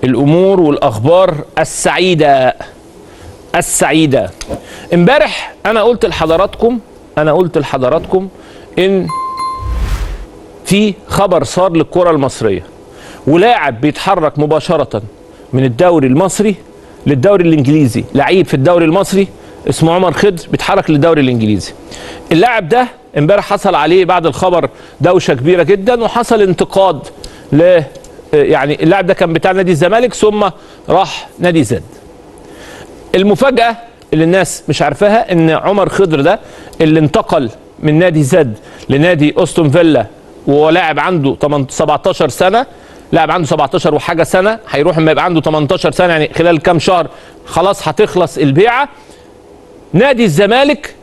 الامور والاخبار السعيدة السعيدة. امبارح انا قلت لحضراتكم ان في خبر صار للكرة المصرية، ولاعب بيتحرك مباشرة من الدوري المصري للدوري الانجليزي. لعيب في الدوري المصري اسمه عمر خضر بيتحرك للدوري الانجليزي. اللاعب ده امبارح حصل عليه بعد الخبر دوشه كبيرة جدا، وحصل انتقاد ل يعني اللاعب ده كان بتاع نادي الزمالك ثم راح نادي زد. المفاجاة اللي الناس مش عارفاها ان عمر خضر ده اللي انتقل من نادي زد لنادي استون فيلا، وهو لاعب عنده 17 سنة، لاعب عنده 17 وحاجه سنة، هيروح لما يبقى عنده 18 سنة، يعني خلال كام شهر خلاص هتخلص البيعة. نادي الزمالك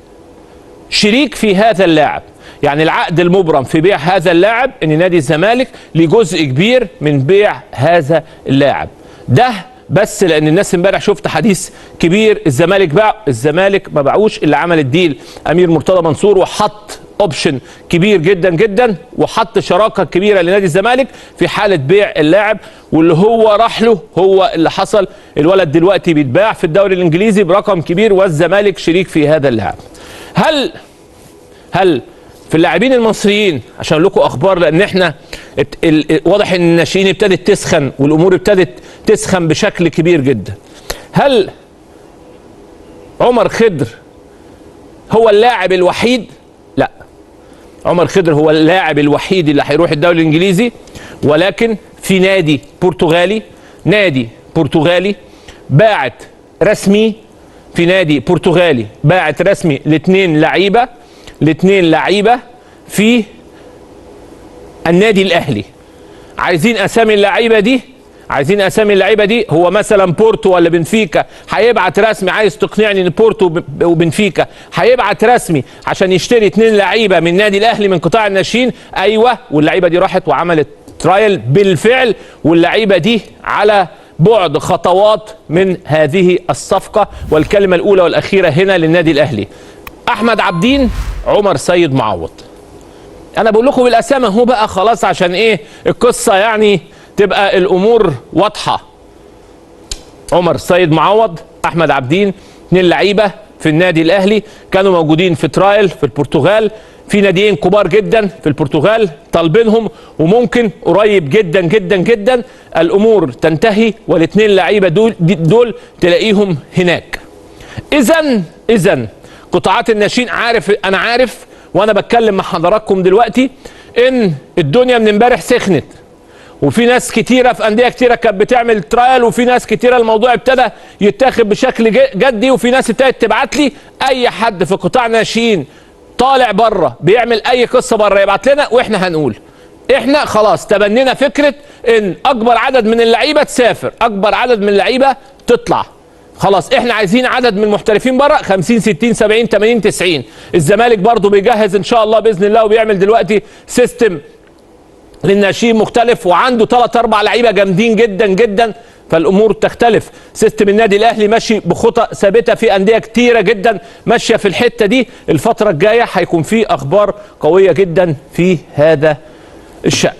شريك في هذا اللاعب، يعني العقد المبرم في بيع هذا اللاعب ان نادي الزمالك ليه جزء كبير من بيع هذا اللاعب ده. بس لان الناس امبارح شفت حديث كبير، الزمالك باع، الزمالك ما باعوش، اللي عمل ال deal امير مرتضى منصور، وحط option كبير جدا جدا، وحط شراكة كبيرة لنادي الزمالك في حاله بيع اللاعب، واللي هو راح له هو اللي حصل. الولد دلوقتي بيتباع في الدوري الانجليزي برقم كبير، والزمالك شريك في هذا اللاعب. هل في اللاعبين المصريين، عشان اقول لكم اخبار، لان احنا واضح ان الناشئين ابتدت تسخن والامور ابتدت تسخن بشكل كبير جدا. هل عمر خضر هو اللاعب الوحيد؟ لا، عمر خضر هو اللاعب الوحيد اللي هيروح الدوري الانجليزي، ولكن في نادي برتغالي، نادي برتغالي باعت رسمي، في نادي برتغالي باعت رسمي لاثنين لعيبة في النادي الاهلي. عايزين اسامي اللعيبة دي، عايزين اسامي اللعيبة دي. هو مثلا بورتو ولا بنفيكا هيبعت رسمي؟ عايز تقنعني ان بورتو وبنفيكا هيبعت رسمي عشان يشتري اثنين لعيبة من النادي الاهلي من قطاع الناشئين؟ ايوه، واللعيبة دي راحت وعملت trial بالفعل، واللعيبة دي على بعد خطوات من هذه الصفقه، والكلمة الاولى والاخيرة هنا للنادي الاهلي. احمد عبدين، عمر سيد معوض. انا بقول لكم بالاسامي اهو بقى خلاص، عشان ايه القصة يعني تبقى الامور واضحة. عمر سيد معوض، احمد عبدين، اثنين لعيبة في النادي الاهلي كانوا موجودين في trial في البرتغال، في ناديين كبار جدا في البرتغال طالبينهم، وممكن قريب جدا جدا جدا الامور تنتهي والاثنين لعيبة دول تلاقيهم هناك. اذا قطاعات الناشئين، عارف، انا عارف وانا بتكلم مع حضراتكم دلوقتي ان الدنيا من امبارح سخنت، وفي ناس كتيرة في اندية كتيرة كانت بتعمل trial، وفي ناس كتيرة الموضوع ابتدى يتاخد بشكل جدي، وفي ناس ابتدت تبعت لي. اي حد في قطاع ناشئين طالع بره بيعمل اي قصة بره يبعت لنا واحنا هنقول. احنا خلاص تبنينا فكرة ان اكبر عدد من اللعيبة تسافر، اكبر عدد من اللعيبة تطلع. خلاص احنا عايزين عدد من المحترفين بره 50، 60، 70، 80، 90. الزمالك برضو بيجهز ان شاء الله باذن الله، وبيعمل دلوقتي system للناشئين مختلف، وعنده ثلاث اربع لعيبة جامدين جدا جدا، فالامور تختلف. system النادي الاهلي ماشي بخطى ثابته، في اندية كتيرة جدا ماشية في الحتة دي. الفترة الجاية هيكون في اخبار قوية جدا في هذا الشان.